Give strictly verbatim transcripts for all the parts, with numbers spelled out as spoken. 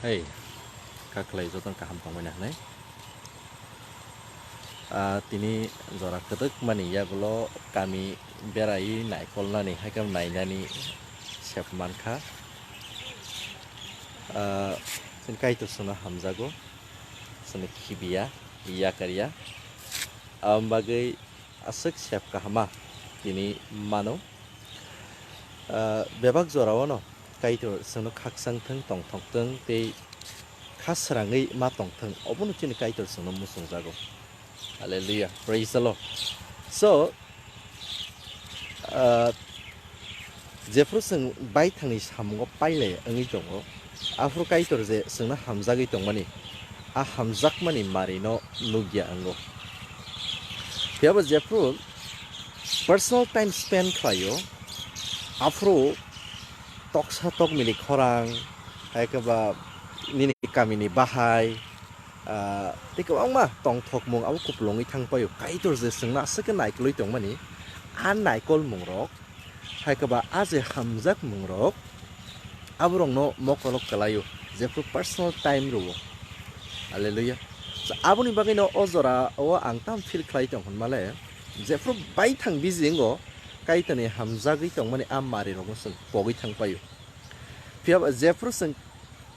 Hai, kaklai jotono kaham tongmani hwnwi. Ah, tini jora kwdwkmani yagulo kami berai naikolnani, hai khe nainani sep mankha. Ah, chini Kaitor chwngno hamjago, chwngno khibiya, yakarya. Aboni bagwi aswk sep kahama tini mano. Ah, bebak jorao no Kaitor chwngno khakchang thwng, tongthok thwng tei kha srangwi ma tong thwng, obono chini Kaitor chwngno muchungjago. Hallelujah, praise the Lord. So, ah, jephru chwng baithangni samungo pailai wngwi tongo, aphuru Kaitor je chwngno hamjagwi tongmani, a hamjakmani marino nukya wngo. Phiyaba jephru personal time spend khlaio, aphuru toksa tokmili khorang, hai khe ba nini kamini bahai, ah, tei kwbangma tongthokmung abo kupulungwi thang paio. Kaitor je chwngno aswk khe naikolwi tongmani, a naikolmungrok, hai khe ba a je hamjakmungrok, aborokno mokolok kwlaio, jephru personal time rwo. Hallelujah. So, aboni bagwino o jora o ang tam feel khlai tong hwnmale, jephru baithang busy wngo, Kaitorni hamjagwi tongmani a marirokno chwng pogwi thang paio. Phiyaba jephru chwng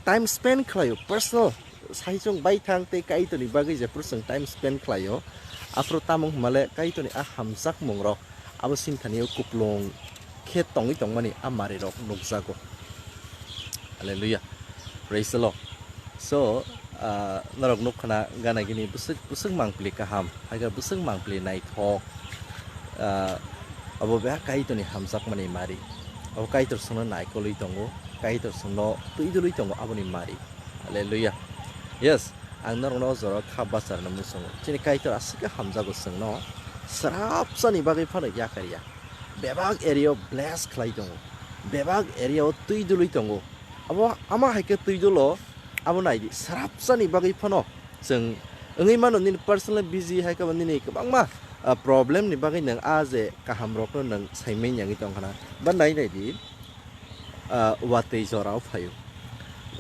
time spend khlaio, personal, saichung baithang tei Kaitorni bagwi jephru chwng time spend khlaio, aphuru tamo hwnmale Kaitorni a hamjakmungrok abo sinthani o kupulung khe tongwi tongmani a marirok nukjago. Hallelujah. Praise the Lord. So, ah, norok nukkhana gana gini bwswk, bwswk mangpili kaham, hai khe bwswk mangpili naithok, ah, abo bebak Kaitorni hamjakmani mari. Abo Kaitor chwngno naikolwi tongo, Kaitor chwngno twidulwi tongo aboni mari. Hallelujah. Yes, ang norokno o jorao kha bacharna muchungo. Chini Kaitor aswk khe hamjago chwngno, srapsani bagwi phano yakarya. Bebak area o bless khlai tongo, bebak area o twidulwi tongo. Abo ama hai khe twidulo, abo naidi, srapsani bagwi phano chwng wngwi mano nini personally busy, hai khe bo nini kwbangma, ah, problem ni bagwi nwng a je kaham rokno nwng saimanya wngwi tong khana. Ba nai naidi, ah, watwi jorao phaio,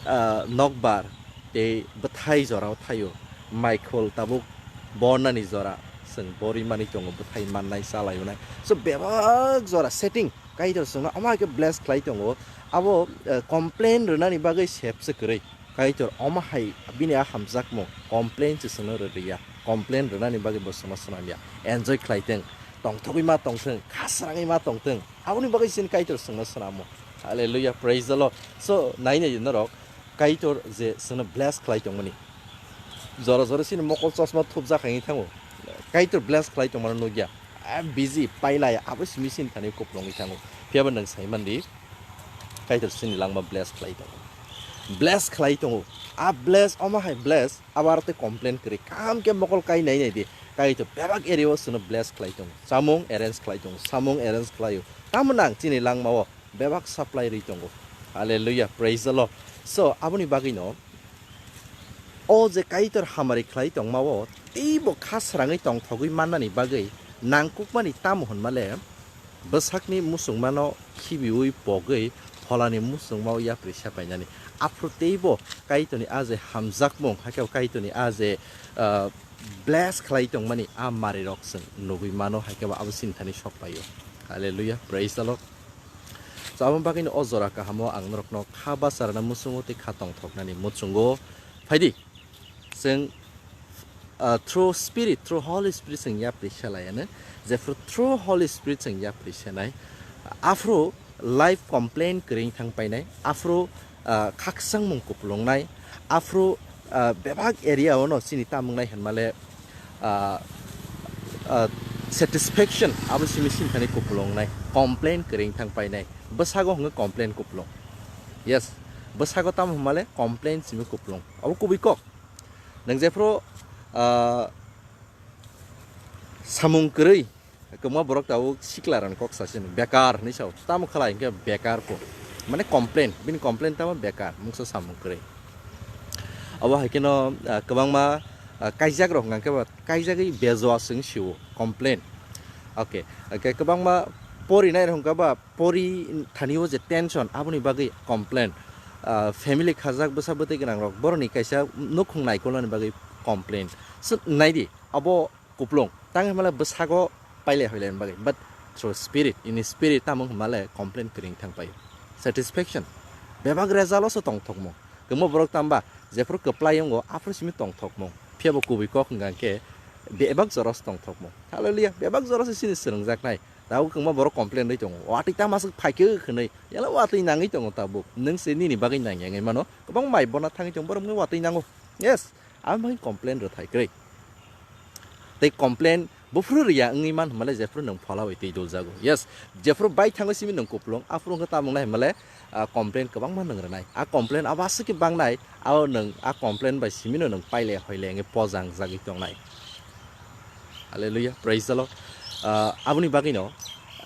ah, nokbar tei bwthai jorao thaio, maikhol tabuk bornani jora chwng borimani tongo, bwthai mannai, chalaionai. So, bebak jora setting Kaitor chwngno omo hai khe bless khlai tongo. Abo, eh, complain rwnani bagwi sep se kwrwi. Kaitor omo hai bini a hamjakmung complain se chwngno rwliya. Complain rwnani bagwi bo chwngno swnamya. Enjoy khlai thwng, tongthogwi ma tongthwng, kha srangwi ma tongthwng. Aboni bagwi chini Kaitor chwngno swnamo. Hallelujah, praise the Lord. So, nai nai norok, Kaitor je chwngno bless khlai tongmani. Jora jora chini mokol chosma thupjak hai wngwi thango. Kaitor bless khlai tongmano nukya. A busy pailai abo simi sini thani kuplungwi thango. Phiyaba nwng sai mandi, Kaitor chini langma bless khlai tongo. Bless khlai tongo. A bless, omo hai bless, abo aro tei complain kwrwi. Kaham khe mokol kai nai nai di. Kaitor bebak area o chwngno bless khlai tongo. Chamung arrange khlai tongo. Chamung arrange khlaio. Tamo nang chini langma o bebak supply rwi tongo. Hallelujah, praise the Lord. So, aboni bagwi no, o je Kaitor hamari khlai tongma o, teibo kha srangwi tongthogwi mannani bagwi nangkukmani tamo hwnmale, bwsakni muchungmano khibiui pogwi pholani muchungmao yapri sepainani. Aphuru teibo Kaitorni a je hamjakmung, hakhe Kaitorni a je, ah, bless khlai tongmani a marirok chwng nugwi mano, hakhe bo abo sinthani sok paio. Hallelujah, praise the Lord. So, aboni bagwino o jora kahamo ang norokno kha bacharna muchungo tei kha tongthoknani muchungo. Phaidi, chwng, ah, through Spirit, through Holy Spirit chwng yapri selaiano, jephru through Holy Spirit chwng yapri senai, aphuru life complain kwrwi thang painai, aphuru, ah, khakchangmung kupulungnai, aphuru, ah, bebak area o no chini tamung nai hwnmale, ah, ah, satisfaction abo simi sini thani kupulung nai, complain kwrwi thang painai, bwsago hwnwi complain kupulung. Yes, bwsago tamo hwnmale complain simi kupulung. Abo kubui kok. Nwng jephru, ah, samung kwrwi kwbangma borok tabuk sikla rani kok sasini bekar hinwi sao. Tamo khlai hinkhe bekar po. Mane complain, bini complain tamo bekar, mungsa samung kwrwi. Abo hai kheno, ah, kwbangma, ah, kaijak rok hwnkha khe ba kaijagwi bejoa chwng sio, complain. Okay, okay, kwbangma porinai rok hwnkha ba pori thani o je tension aboni bagwi complain. ah, family khajak bwsa bwtwi gwnang rok borokni kaisa nukhung naikolnani bagwi complain. So, naidi, abo kuplung. Tang himale bwsago pailai hoilai bagwi. But through spirit, in spirit tamo himale complain kwrwi thang paio. Satisfaction. Bebak result o se tongthokmung. Kwma borok tamba, jephru kwplai wngo, aphru simi tongthokmung. Phiyabo kubui kok hwnkha khe, bebak jora se tongthokmung. Hallelujah. Bebak jora se sini swrwngjaknai. Tabuk kwma borok complain rwi tongo. Watwi tamo aswk phaikhe hwnwi. Yala watwi nangwi tongo tabuk. Nwng se nini bagwi nangya wngwi mano. Kwbang mai bona thangwi tongo borok wngwi watwi nango. Yes. Aboni bagwi complain rwthai kwrwi. Tei complain buphuru rwya wngwi man hwnmale jephru nwng phola bai twi duljago. Yes. Jephru bai thango simi nwng kuplung. Aphuru wngkha tamo wngnai hwnmale, ah, complain kwbangma nwng rwnai. A complain abo aswk khe bangnai. Abo nwng a complain bai simino nwng paile hoile wngwi pojang jagwi tongnai. Hallelujah, praise the Lord. Ah, aboni bagwino,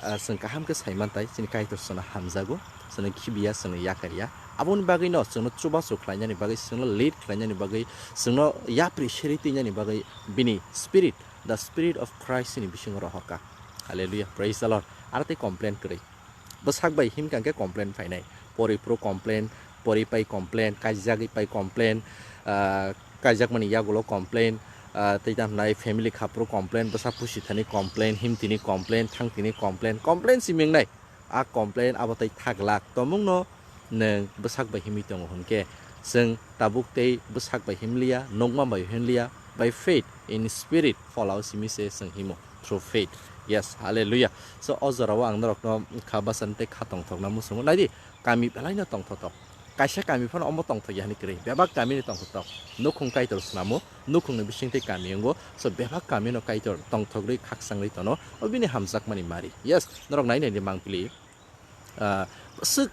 ah, chwng kaham khe sai mantai, chini Kaitor chwngno hamjago, chwngno khibiya, chwngno yakarya. Aboni bagwino chwngno chubachu khlainani bagwi, chwngno lead khlainani bagwi, chwngno yapri seri twinani bagwi bini Spirit, the Spirit of Christ ni bisingo rohorkha. Hallelujah, praise the Lord. Aro tei complain kwrwi. Bwsak bai himkha khe complain phainai. Pori phuru complain, pori pai complain, kaijagwi pai complain, ah, kaijakmani yagulo complain, ah, tei tamo hwnai family kha phuru complain, bwsa pusi thani complain, himtini complain, thangtini complain, complain simi wngnai. A complain abo tei thaglak tongmungno nwng bwsak bai himwi tongo hwnkhe, chwng tabuk tei bwsak bai himliya, nukma bai himliya, by faith in spirit pholao simi se chwng himo. Through faith. Yes, hallelujah. So, o jorao ang norokno kha bachani tei kha tongthokna muchungo. Naidi, kami belaino tongthotok. Kaisa kami phano omo tongthokya hwnwi kwrwi. Bebak kamini tongthotok. Nukhung Kaitor snamo, nukhungni bisingtwi kami wngo. So, bebak kamino Kaitor tongthogwi khakchangwi tono. O bini hamjakmani mari. Yes, norok nai nai di mangpili. Ah, bwswk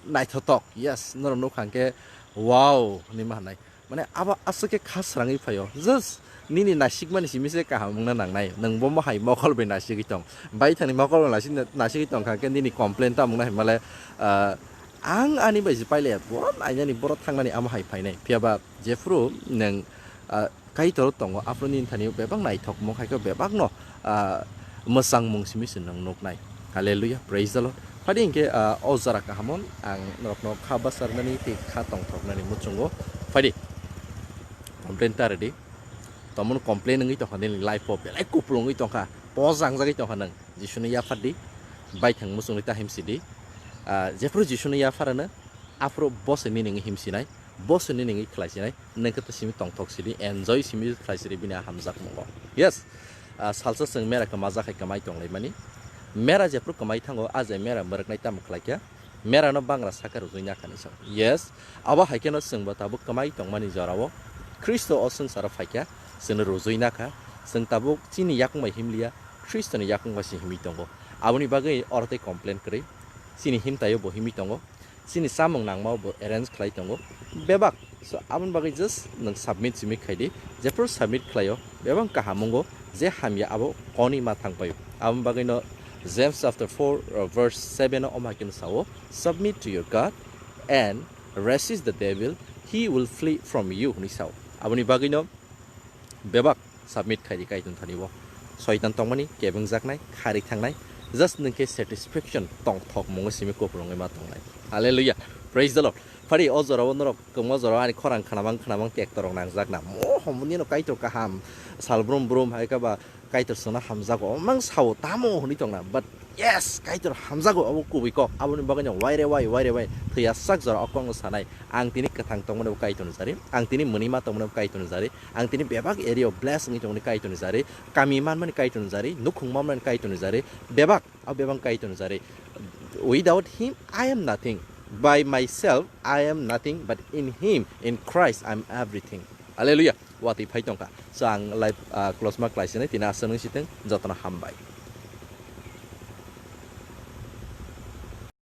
naithotok, yes, norok nukha hwnkhe, wow, hinwi ma hwnai. Mane, abo aswk khe kha srangwi phaio, just nini nasikmani simi se kaham wngna nangnai, nwng bo mohai mokol bai nasigwi tong, baithangni mokol bai nasi-, nasigwi tongkha hwnkhe nini complain tamo wngna hinmale, ah, ang ani bai se pailaya, borok nainani, borok thangnani amo hai phainai, phiyaba jephru nwng, ah, Kaitor tongo, aphuru nini thani bebak naithokmung hai khe bebakno, ah, mwchangmung simi se nwng nuknai. Hallelujah, praise the Lord. Phadi hinkhe, ah, o jora kahamo ang norokno kha bacharnani tei kha tongthoknani muchungo. Phadi, complain ta rwdi. Tomon complain wngwi tongkha nini life-o, belai kupulung wngwi tongkha, pojang jagwi tongkha nwng. Jisuni yaphar di, baithang muchungni ta himsi di. Ah, jephru Jisuni yaphar rwno, aphuru bo se nini wngwi himsinai, bo se nini wngwi khlaisinai, nwng khe to simi tongthok sidi, enjoy simi khlai sidi bini a hamjakmungo. Yes, ah, salsa chwng mera kwmajak hai kwmai tonglaimani. Mera jephru kwmai thango, a je mera mwrwknai tamo khlaikha, mera no bangra saka rwgwi nakha ni sa. Yes, abo hai kheno chwng bo tabuk kwmai tongmani jorao Khristo o swngcharo phaikha, chwngno rwgwi nakha, chwng tabuk chini yakung bai himliya, Khristoni yakung bai se himwi tongo. Aboni bagwi oro tei complain kwrwi, chini himtaio bo himwi tongo. Chini chamung nangmao bo arrange khlai tongo. Bebak. So, aboni bagwi just nwng submit simi khai di. Jephru submit khlaio, bebak kaham wngo, je hamya abo koni ma thang paio. Aboni bagwino James chapter four, uh, verse seven o omo hai kheno sao, "Submit to your God and resist the devil, he will flee from you," hwnwi sao. Aboni bagwino bebak submit khai di Kaitor thani bo. Soitan tongmani kebengjaknai, kharwi thangnai, just nwng khe satisfaction tongthok mungo simi kupulung wngwi ma tongnai. Hallelujah. Praise the Lord. Phari o jorao norok kwma jorao ani khorang khnamang khnamang tekto rok nangjakna. Mo homoni no Kaitor kaham. Sal brum brum hai khe ba Kaitor chwngno hamjago. Omang sao tamo hwnwi tongna. But yes, Kaitor hamjago abo kubui kok. Aboni bagwi no waire wai, waire wai. Thwiyasak jora o kokno sanai. Ang tini kwthang tongmani bo Kaitor ni jari. Ang tini mwnwi ma tongmani bo Kaitor ni jari. Ang tini bebak area o bless wngwi tongmani Kaitor ni jari. Kami manmani Kaitor ni jari. Nukhung manmani Kaitor ni jari. Bebak, abo bebak Kaitor ni jari. Without him, I am nothing. By myself, I am nothing. But in him, in Christ, I am everything. Hallelujah. Watwi phai tongkha. So ang live, ah, close ma khlai sinai. Tini aswk nung siteng. Jotono hambai.